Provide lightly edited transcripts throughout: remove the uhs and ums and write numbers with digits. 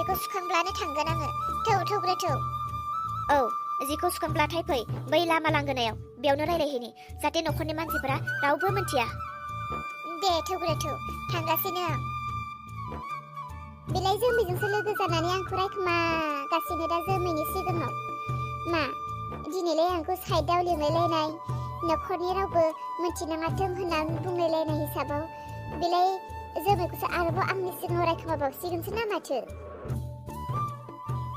जिखौ सुखांब्लानो थांगोन आङो। थौ थौ। औ, जिखौ सुखांब्लाथाय फै बै लामा लांगोनायाव, बेयावनो रायलायहैनि, जाहाथे न'खरनि मानसिफोरा रावबो मिन्थिया। दे थौ थांगासिनो आं। बेलाय जोमैजोंसो लोगो जानानै आंखौ रायखोमागासिनो दा जोमैनि सिगाङाव। मा दिनैलाय आंखौ साइडआव लिंलायलायनाय, न'खरनि रावबो मिन्थिनाङाथों होननानै बुंलायलायनाय हिसाबाव बेलाय जोमैखौसो आरोबाव आंनि सिगाङाव रायखोमाबावसिगोनसो ना माथो?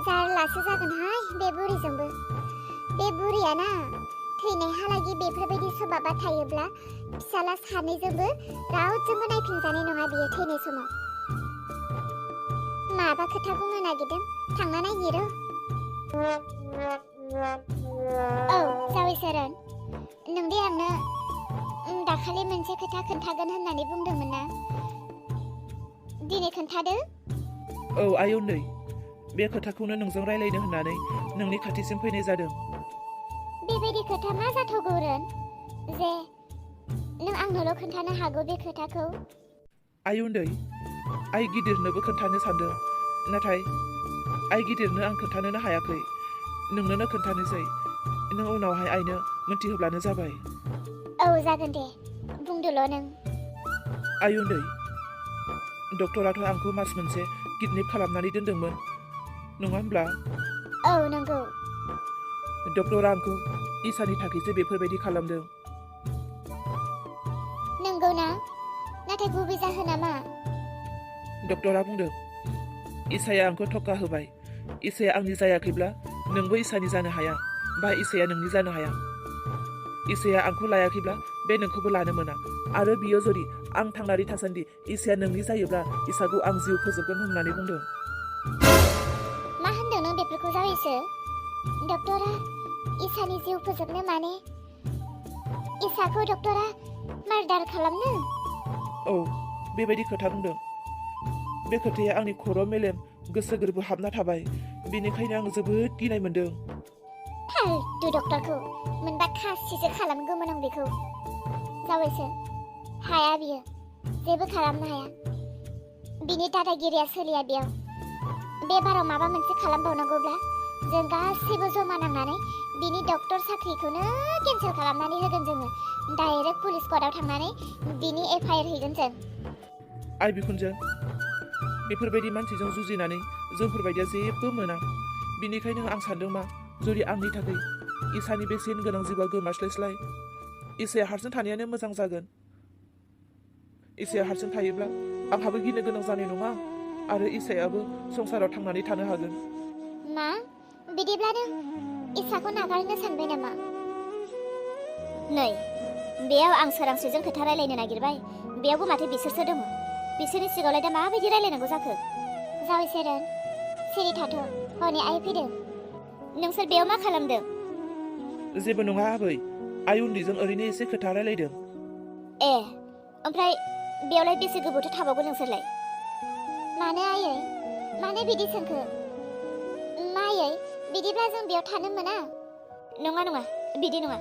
जारलासो जागोनहाय बे बुरिजोंबो। बे बुरियाना थैनायहालागि बेफोरबायदि सभाबा थायोब्ला फिसाला सानैजोंबो रावजोंबो नायफिनजानाय नङा बियो थैनाय समाव। माबा खोथा बुंनो नागिरदों, थांना नायनि र'। औ जावै सोरन, नोंदि आंनो दाखालि मोनसे खोथा खोन्थागोन होननानै बुंदोंमोन ना, दिनै खोन्थादो। औ आय उन्दै, बे खोथाखौनो नोंजों रायलायनो होननानै नोंनि खाथिसिम फैनाय जादों। बेबायदि खोथा मा जाथावगौ रोन, जे नों आंनोल' खोन्थानो हागौ बे खोथाखौ? आय उन्दै, आइ गिदिरनोबो खोन्थानो सानदों, नाथाय आइ गिदिरनो आं खोन्थानोनो हायाखै। नोंनोनो खोन्थानोसै, नों उनावहाय आइनो मिन्थिहोब्लानो जाबाय। औ जागोन दे, बुंदोल' नों। आय उन्दै, डक्टराथ' आंखौ मास मोनसे किडनेप खालामनानै दोनदोंमोन, नङा होमब्ला? औ नंगौ। डक्टरा आंखौ इसानि थाखायसो बेफोरबायदि खालामदों। नंगौ ना? नाथाय गुबै जाहोना मा? डक्टरा बुंदों इसाया आंखौ थक्का होबाय। इसाया आंनि जायाखैब्ला नोंबो इसानि जानो हाया, बा इसाया नोंनि जानो हाया। इसाया आंखौ लायाखैब्ला बे नोंखौबो लानो मोना, आरो बियो जुदि आं थांनानै थासान्दि इसाया नोंनि जायोब्ला इसाखौ आं जिउ फोजोबगोन होननानै बुंदों। मा होनदों नों बेफोरखौ जावैसो? डक्टरा इसानि जिउ फोजोबनो माने इसाखौ डक्टरा मार्डार खालामनो? औ, बेबायदि खोथा बुंदों। बे खोथाया आंनि खर' मेलेम गोसो गोरबो हाबना थाबाय, बेनिखायनो आं जोबोद गिनाय मोनदों। फालतु डक्टरखौ मोनबा खासिसो खालामगौमोन आं बेखौ। जावैसो हाया बियो, जेबो खालामनो हाया। बिनि दादागिरिया सोलिया बेयाव। बे बाराव माबा मोनसे खालामबावनांगौब्ला जों गासैबो जमा नांनानै बिनि डक्टर साख्रिखौनो केन्सेल खालामनानै होगोन जोङो। डाइरेक्ट पुलिस कर्टआव थांनानै बिनि FIR हैगोन जों। आइ बिखुनजो, बेफोरबायदि मानसिजों जुजिनानै जोंफोरबायदिया जेबो मोना। बिनिखायनो आं सानदों मा, जुदि आंनि थाखाय इसानि बेसेन गोनां जिउआ गोमास्लायस्लाय इसाया हारसिं थानायानो मोजां जागोन। इसाया हारसिं थायोब्ला आंहाबो गिनो गोनां जानाय नङा, आरो इसायाबो संसाराव थांनानै थानो हागोन। मा? बिदिब्ला नों इसाखौ नागारनो सानबाय नामा? नै, बेयाव आं सोरांस्रिजों खोथा रायलायनो नागिरबाय, बेयावबो माथो बिसोरसो दङ। बिसोरनि सिगाङावलाय दा माबायदि रायलायनांगौ जाखो? जावै सोरन, सिरि थाथ', हनै आइ फैदों। नोंसोर बेयाव मा खालामदों? जेबो नङा आबै, आइ उन्दैजों ओरैनो एसे खोथा रायलायदों। ए, ओमफ्राय बेयावलाय बेसे गोबावथो थाबावगोन नोंसोरलाय? मानो आयै? मानो बिदि सोंखो? मा आयै, बिदिब्ला जों बेयाव थानो मोना? नङा, बिदि नङा।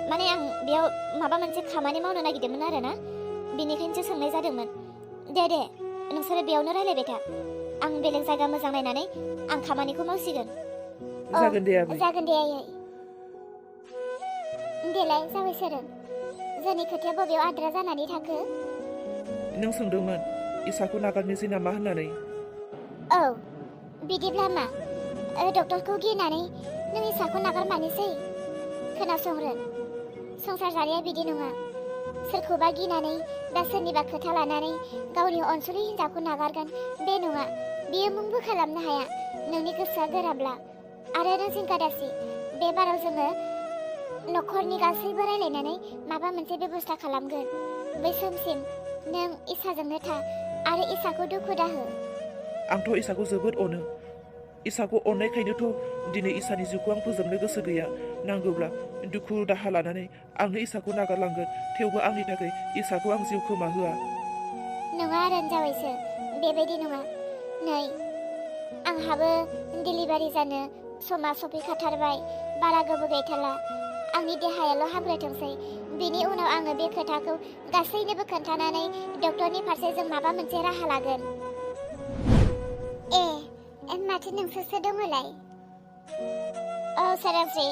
माने आं बेयाव माबा मोनसे खामानि मावनो नागिरदोंमोन आरो ना, बेनिखायनोसो सोंनाय जादोंमोन। दे, नोंसोरो बेयावनो रायलायबाय था। आं बेलेग जायगा मोजां नायनानै आं खामानिखौ मावसिगोन। जागोन दे आबै। जागोन दे आयै। देलाय जावै सोरन, जोंनि खोथाया बबेयाव आद्रा जानानै थाखो? नों सोंदोंमोन इसाखौ नागारनोसै नामा होननानै। औ, बिदिब्ला मा? डक्टरखौ गिनानै नों इसाखौ नागारमानोसै? खोनासंरोन, संसार जानाया बिदि नङा। सोरखौबा गिनानै बा सोरनिबा खोथा लानानै गावनि अनसुलि हिन्जावखौ नागारगोन, बे नङा। बियो मुंबो खालामनो हाया नोंनि गोसोआ गोराब्ला। आरो नों जिंगा दासि, बे बाराव जोङो न'खरनि गासैबो रायलायनानै माबा मोनसे बेबस्था खालामगोन। बै समसिम नों इसाजोंनो था, आरो इसाखौ दुखु दाहो। आंथ' इसाखौ जोबोद अनो। इसाखौ अननायखायनोथ' दिनै इसानि जिउखौ आं फोजोबनो गोसो गैया। नांगौब्ला दुखु दाहा लानानै आंनो इसाखौ नागारलांगोन, थेवबो आंनि थाखाय इसाखौ आं जिउ खोमाहोआ। नङा आरो जावैसो, बेबायदि नङा। नै, आंहाबो डेलिभारि जानो समा सफैखाथारबाय, बारा गोबाव गैथारला। आंनि देहायाल' हामग्रोथोंसै, बिनि उनाव आङो बे खोथाखौ गासैनोबो खोन्थानानै डक्टरनि फारसे जों माबा मोनसे राहा लागोन। माथो नोंसोरसो दङलाय? औ सोरांस्रि,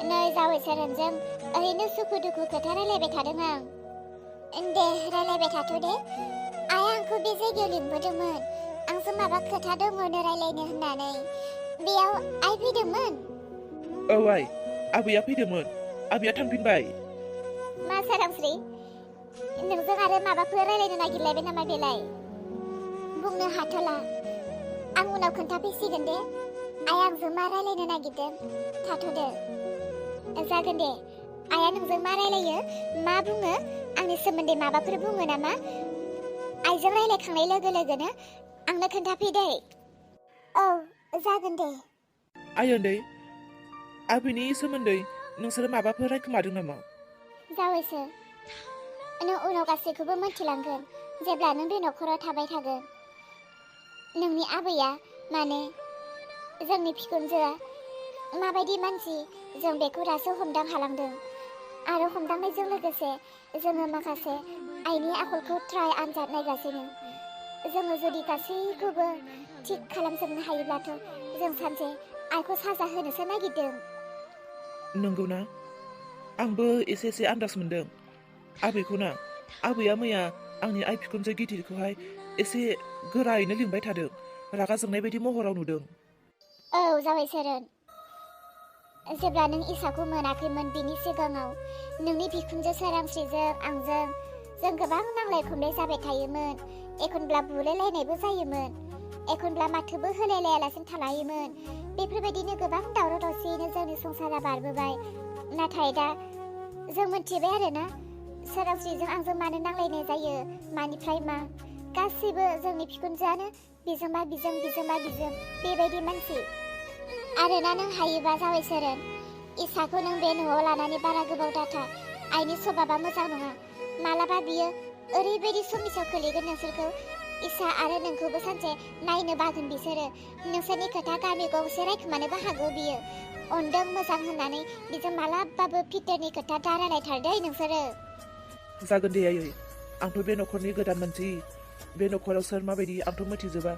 नै जावै सोरांजों ओरैनो सुखु दुखु खोथा रायलायबाय थादों आं। दे रायलायबाय थाथ' दे। आइया आंखौ बे जायगायाव लिंबोदोंमोन, आंजों माबा खोथा दङनो रायलायनो होननानै। बेयाव आइ फैदोंमोन? औ आइ, आबैया फैदोंमोन। आबैया थांफिनबाय। मा सोरांस्रि, नोंजों आरो माबाफोर रायलायनो नागिरलायबाय नामा बेलाय? बुंनो हाथ'ला, आं उनाव खोन्थाफैसिगोन दे। आइ आंजों मा रायलायनो नागिरदों, थाथ'दो। जागोन दे। आइया नोंजों मा रायलायो, मा बुङो, आंनि सोमोन्दै माबाफोर बुङो नामा? आइजों रायलायखांनाय लोगो लोगोनो आंनो खोन्थाफै दे। औ जागोन दे। आइ उन्दै, आबैनि सोमोन्दै नोंसोरो माबाफोर रायखोमादों नामा? जावैसो, नों उनाव गासैखौबो मिथिलांगोन जेब्ला नों बे न'खराव थाबाय थागोन। नोंनि आबैया माने जोंनि बिखुनजोआ माबायदि मानसि जों बेखौ दासो हमदां हालांदों। आरो हमदांनायजों लोगोसे जोङो माखासे आइनि आखलखौ ट्राय आनजाद नायगासिनो। जोङो जुदि गासैखौबो थिग खालामजोबनो हायोब्लाथ' जों सानसे आइखौ साजा होनोसो नागिरदों। नंगौना? आंबो एसे आन्दाज मोनदों। आबैखौना, आबैया मैया आंनि आइ बिखुनजो गिदिरखौहाय एसे गोरायैनो लिंबाय थादों। रागा जोंनाय बायदि महराव नुदों। औ जाबाय सोरन। जेब्ला नों इसाखौ मोनाखैमोन बिनि सिगाङाव नोंनि बिखुनजो सोरांस्रिजों आंजों जों गोबां नांलाय खमलाय जाबाय थायोमोन। एखनब्ला बुलायलायनायबो जायोमोन, एखनब्ला माथोबो होलायलायालासिनो थालायोमोन। बेफोरबायदिनो गोबां दावराव दावसियैनो जोंनि संसारा बारबोबाय। नाथाय दा जों मिथिबाय आरोना, सोरांस्रिजों आंजों मानो नांलायनाय जायो, मानिफ्राय मा। गासैबो जोंनि बिखुनजोआनो बिजोंबा बिजों बिजोंबा बिजों बेबायदि मानसि। आरोना नों हायोबा जाबाय सोरन, इसाखौ नों बे न'आव लानानै बारा गोबाव दाथा। आइनि सभाबा मोजां नङा। मालाबा बियो ओरैबायदि समयसायाव खोलैगोन नोंसोरखौ। इसा आरो नोंखौबो सानसे नायनो बागोन बिसोरो। नोंसोरनि खोथा गामि गंसे रायखोमानोबो हागौ बियो। अनदों मोजां होननानै बिजों मालाबाबो फिथरनि खोथा दा रायलायथारदै नोंसोरो। जागोन दे आयै, आंथ' बे न'खरनि गोदान मानसि। बे न'खराव सोर माबायदि आंथ' मिथिजोबा।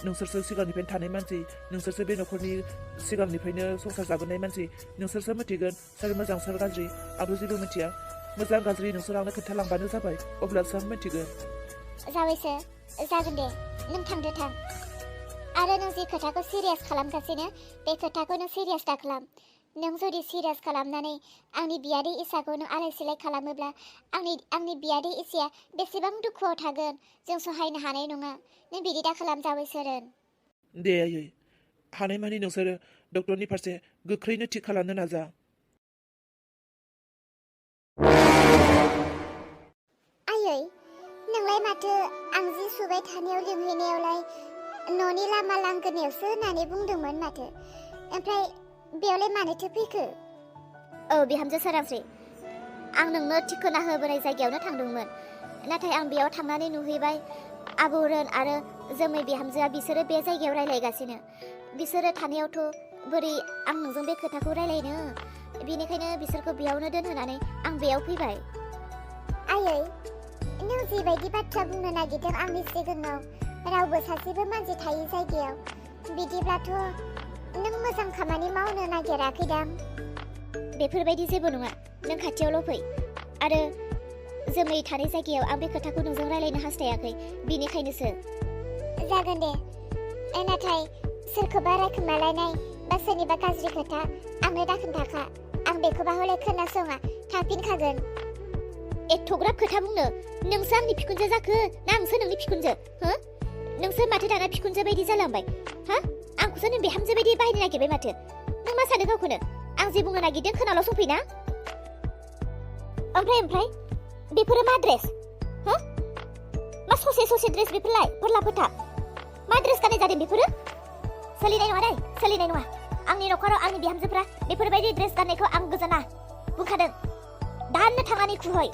नोंसोरसो सिगांनिफ्रायनो थानाय मानसि, नोंसोरसो बे न'खरनि सिगांनिफ्रायनो संसार जाबोनाय मानसि। नोंसोरसो मिथिगोन सोर मोजां सोर गाज्रि। आंबो जेबो मिथिया। मोजां गाज्रि नोंसोर आंनो खोन्थालांबानो जाबाय, अब्लासो आं मिथिगोन। जाबायसो, जागोन दे, नों थांदो थां। आरो नों जे खोथाखौ सिरियास खालामगासिनो, बे खोथाखौ नों सिरियास दा खालाम। नों जुदि सिरियास खालामनानै आंनि बियादै इसाखौ नों आलाय सिलाय खालामोब्ला आंनि बियादै इसाया बेसेबां दुखुआव थागोन जों सहायनो हानाय नङा। नों बिदि दा खालाम जाबाय सोरन। दे आयै, हानायमानि नोंसोरो डक्टरनि फारसे गोख्रैनो थिग खालामनो नाजा। आयै, नोंलाय माथो आं जि सुबाय थानायाव लिंहैनायावलाय न'नि लामा लांगोनायावसो होननानै बुंदोंमोन माथो। ओमफ्राय बेयावलाय मानोथो फैखो? औ बिहामजो सोरांस्रि, आं नोंनो थिखोना होबोनाय जायगायावनो थांदोंमोन। नाथाय आं बेयाव थांनानै नुहैबाय आबौरोन आरो जोमै बिहामजोआ बिसोरो बे जायगायाव रायलायगासिनो। बिसोरो थानायावथ' बोरै आं नोंजों बे खोथाखौ रायलायनो। बेनिखायनो बिसोरखौ बेयावनो दोनहोनानै आं बेयाव फैबाय। आयै, नों जिबायदि बाथ्रा बुंनो नागिरदों आंनि सिगाङाव रावबो सासेबो मानसि थायै जायगायाव, बिदिब्लाथ' नों मोजां खामानि मावनो नागिराखैदां। बेफोरबायदि जेबो नङा, नों खाथियावल' फै। आरो जोमै थानाय जायगायाव आं बे खोथाखौ नोंजों रायलायनो हास्थायाखै, बेनिखायनोसो। जागोन दे, नाथाय सोरखौबा रायखोमालायनाय बा सोरनिबा गाज्रि खोथा आंनो दाखोन्थाखा। आं बेखौबा हले खोनासङा, थाफिनखागोन। एथ'ग्राब खोथा बुंनो, नोंसो आंनि बिखुनजो जाखो ना आंसो नोंनि बिखुनजो? हो? नोंसो माथो दाना बिखुनजो बायदि जालांबाय? हा? आंखौसो नों बिहामजो बायदि बाहायनो नागिरबाय माथो? नों मा सानो गावखौनो? आं जे बुंनो नागिरदों खोनाल' संफैना? ओमफ्राय बेफोरो मा ड्रेस? हो? मा ससे ड्रेस बेफोरलाय? फरला फथाप मा ड्रेस गाननाय जादों बेफोरो? सोलिनाय नङा दै, सोलिनाय नङा। आंनि न'खराव आंनि बिहामजोफ्रा बेफोरबायदि ड्रेस गाननायखौ आं गोजोना। बुंखादों, दानो थांनानै खुहै।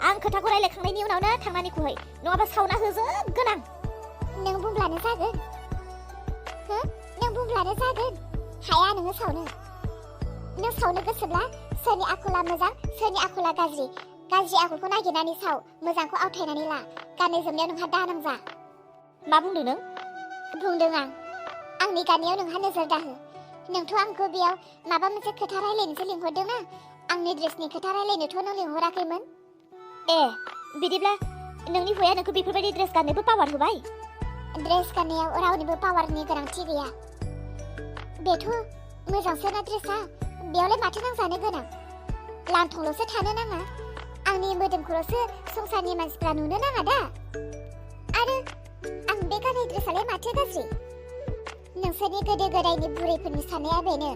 आं खोथाखौ रायलायखांनायनि उनावनो थांनानै खुहै, नङाबा सावना होजोबगोन आं। नों बुंब्लानो जागोन। हो? नों बुंब्लानो जागोन। हाया नोङो सावनो। नों सावनो गोसोब्ला सोरनि आखला मोजां, सोरनि आखला गाज्रि आखलखौ नागिरनानै साव, मोजांखौ आवथायनानै ला। गाननाय जोमनायाव नोंहा दानांजा। मा बुंदों नों? बुंदों आंनि गाननायाव नोंहा नोजोर दाहो नोंथ' आंखौ बेयाव माबा मोनसे खोथा रायलायनोसो लिंहरदोंना आंनि ड्रेसनि खोथा रायलायनोथ' नों लिंहराखैमोन ए बिदिब्ला नोंनि हौवाया नोंखौ बेफोरबायदि ड्रेस गाननोबो पावार होबाय ड्रेस गाननायाव रावनिबो पावारनि गोनांथि गैया बेथ' मोजांसोना ड्रेसा बेयावलाय माथो नांजानो गोनां लांथंल'सो थानो नाङा आंनि मोदोमखौल'सो संसारनि मानसिफ्रा नुनो नाङा दा आरो आं बे गाननाय ड्रेसालाय माथो गाज्रि नोंसोरनि गोदो गोदायनि बुरैफोरनि साननाया बेनो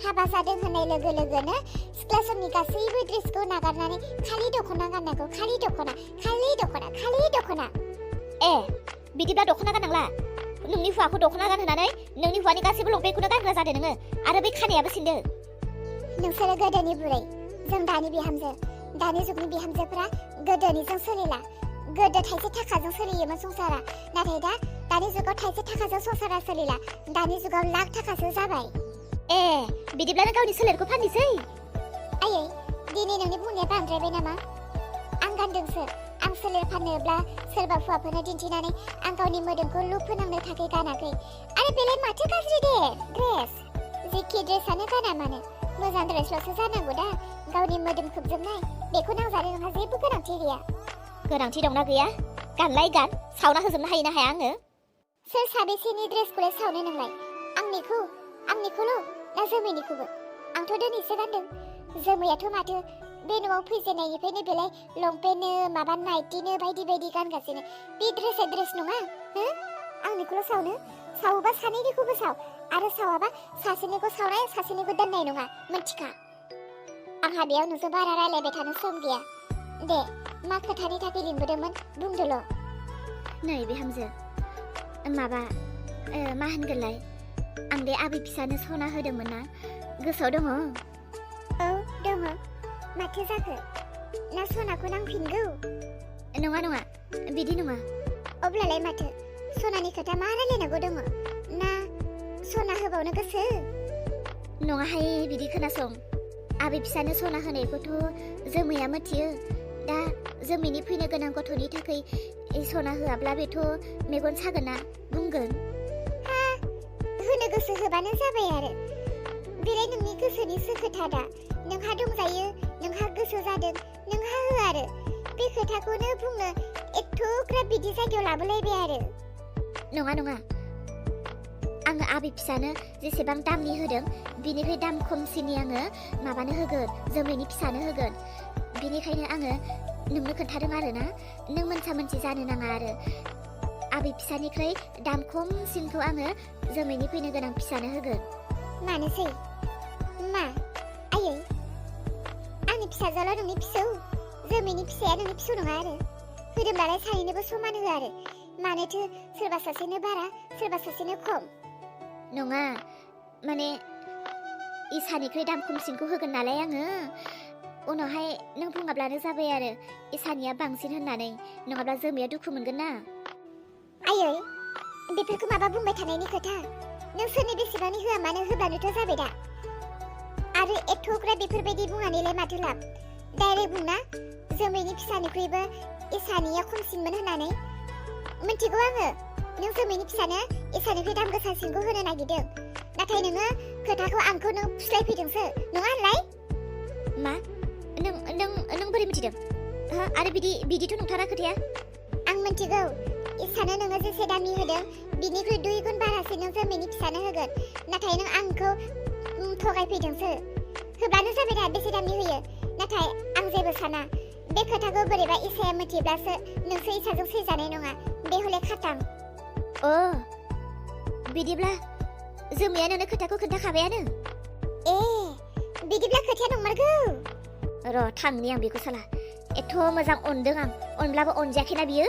हाबा जादों होननाय लोगो लोगोनो सिख्ला समनि गासैबो ड्रेसखौ नागारनानै खालि दख'ना गाननांगौ खालि दख'ना खालि दख'ना खालि दख'ना ए बिदिब्ला दख'ना गाननांला नोंनि हौवाखौ दख'ना गानहोनानै नोंनि हौवानि गासैबो लंपेन्टखौनो गानग्रा जादों नोङो आरो बै खानायाबो सिनदो नोंसोरो गोदोनि बुरै जों दानि बिहामजो दानि जुगनि बिहामजोफ्रा गोदोनिजों सोलिला गोदो थाइसे थाखाजों सोलियोमोन संसारा नाथाय दानि जुगाव थाइसे थाखाजों संसारा सोलिला दानि जुगाव लाख थाखासो जाबाय ए बिदिब्ला नों गावनि सोलेरखौ फाननोसै आयै दिनै नोंनि बुंनाया बांद्रायबाय नामा आं गानदोंसो आं सोलेर फाननोब्ला सोरबा हौवाफोरनो दिन्थिनानै आं गावनि मोदोमखौ लुप फोनांनो थाखाय गानाखै आरो बेलाय माथो गाज्रि दे ड्रेस जेखि ड्रेसानो गाना मानो मोजां ड्रेसल'सो जानांगौ दा गावनि मोदोम खोबजोबनाय बेखौ नांजानो नोंहा जेबो गोनांथि गैया गोनांथि दंना गैया गानलाय गान सावना होजोबनो हायो ना हाया आङो सोर साबेसेनि ड्रेसखौलाय सावनो नोंलाय आंनिखौल' ना जोमैनिखौबो आंथ' दिनैसो गानदों जोमैयाथ' माथो बे न'आव फैजेननायनिफ्रायनो बेलाय लंपेन्टनो माबा नाइटिनो बायदि बायदि गानगासिनो बे ड्रेसा ड्रेस नङा हो आंनिखौल' सावोबा सानैनिखौबो साव आरो सावाबा सासेनिखौ सावनाय सासेनिखौ दोननाय नङा मिन्थिखा आंहा बेयाव नोंजों बारा रायलायबाय थानो सम गैया दे मा खोथानि थाखाय लिंबोदोंमोन बुंदोल' नै बिहामजो माबा मा होनगोनलाय आं दे आबै फिसानो सना होदोंमोन ना गोसोआव दङ औ दङ माथो जाखो ना सनाखौ नांफिनगौ नङा बिदि नङा अब्लालाय माथो सनानि खोथा मा रायलायनांगौ दङ ना सना होबावनो गोसो नङाहाय बिदि खोनासं आबै फिसानो सना होनायखौथ' जोमैया मिथियो दा जोमैनि फैनो गोनां गथ'नि थाखाय सना होआब्ला बेथ' मेगन सागोन ना बुंगोन हा होनो गोसो होबानो जाबाय आरो बेलाय नोंनि गोसोनिसो खोथा दा नोंहा दंजायो नोंहा गोसो जादों नोंहा हो आरो बे खोथाखौनो बुंनो एथ'ग्राब बिदि जायगायाव लाबोलायबाय आरो नङा आङो आबै फिसानो जेसेबां दामनि होदों बिनिफ्राय दाम खमसिननि आङो माबानो होगोन जोमैनि फिसानो होगोन बिनिखायनो आङो नोंनो खोन्थादों आरो ना नों मोनसा मोनसि जानो नाङा आरो आबै फिसानिख्रुइ दाम खमसिनखौ आङो जोमैनि फैनो गोनां फिसानो होगोन मानोसै मा आयै आंनि फिसाजोल' नोंनि फिसौ जोमैनि फिसाया नोंनि फिसौ नङा आरो होदोंब्लालाय सानैनोबो समान हो आरो मानोथो सोरबा सासेनो बारा सोरबा सासेनो खम नङा माने इसानिख्रुइ दाम खमसिनखौ होगोन नालाय आङो उनावहाय नों बुङाब्लानो जाबाय आरो इसानिया बांसिन होननानै नङाब्ला जोमैया दुखु मोनगोन ना आयै बेफोरखौ माबा बुंबाय थानायनि खोथा नों सोरनि बेसेबांनि होआ मानो होब्लानोथ' जाबाय दा आरो एथ'ग्राब बेफोरबायदि बुंनानैलाय माथो लाब डाइरेक्ट बुंना जोमैनि फिसानिख्रुइबो इसानिया खमसिनमोन होननानै मिन्थिगौ आङो नों जोमैनि फिसानो इसानिख्रुइ दाम गोसासिनखौ होनो नागिरदों नाथाय नोङो खोथाखौ आंखौनो फुस्लायफैदोंसो नङा होनलाय मा नों बोरै मिथिदों आरो बिदिथ' नंथारा खोथाया आं मिन्थिगौ इसानो नोङो जेसे दामि होदों बिनिख्रुइ 2 गुन बारासो नों जोमैनि फिसानो होगोन नाथाय नों आंखौ थगायफैदोंसो होब्लानो जाबाय दा बेसे दामनि होयो नाथाय आं जेबो साना बे खोथाखौ बोरैबा इसाया मिथिब्लासो नोंसो इसाजों सैजानाय नङा बे हले खाथां अ बिदिब्ला जोमैया नोंनो खोथाखौ खोन्थाखाबायानो ए बिदिब्ला खोथाया नंमारगौ र' थांनि आं बेखौ साला एथ' मोजां अनदों आं अनब्लाबो अनजायाखैना बियो